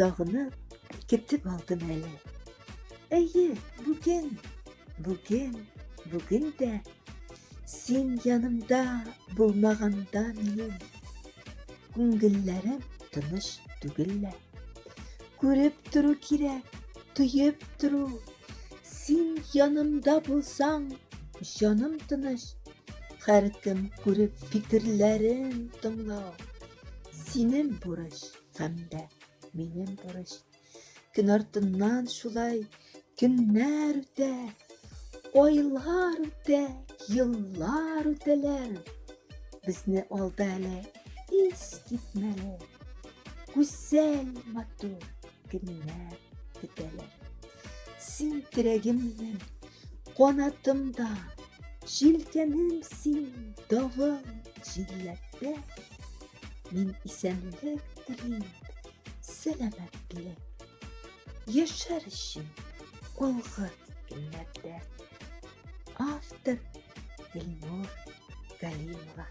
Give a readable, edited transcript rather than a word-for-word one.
Сагынып көтеп алдым әле. Әйе, бүген, бүген, бүген дә син янымда булмаганда минем күңелләрем тыныч түгел лә. Күреп тору кирәк, тоеп тору. Син янымда булсаң, җаным тыныч. Һәркем күреп фикерләрен тыңлау. Синең бурыч һәм дә минем бурыч. Көн артыннан шулай көннәр үтә, айлар үтә, еллар үтәләр. Безне алда әле ис китмәле, гүзәл матур көннәр көтәләр. Син терәгем минем, канатым да, җилкәнем син, давыл җилләрдә. Мин исәнлек телим, сәламәтлек. Яшәр өчен алгы көннәрдә. Автор Гөлнур Галимова.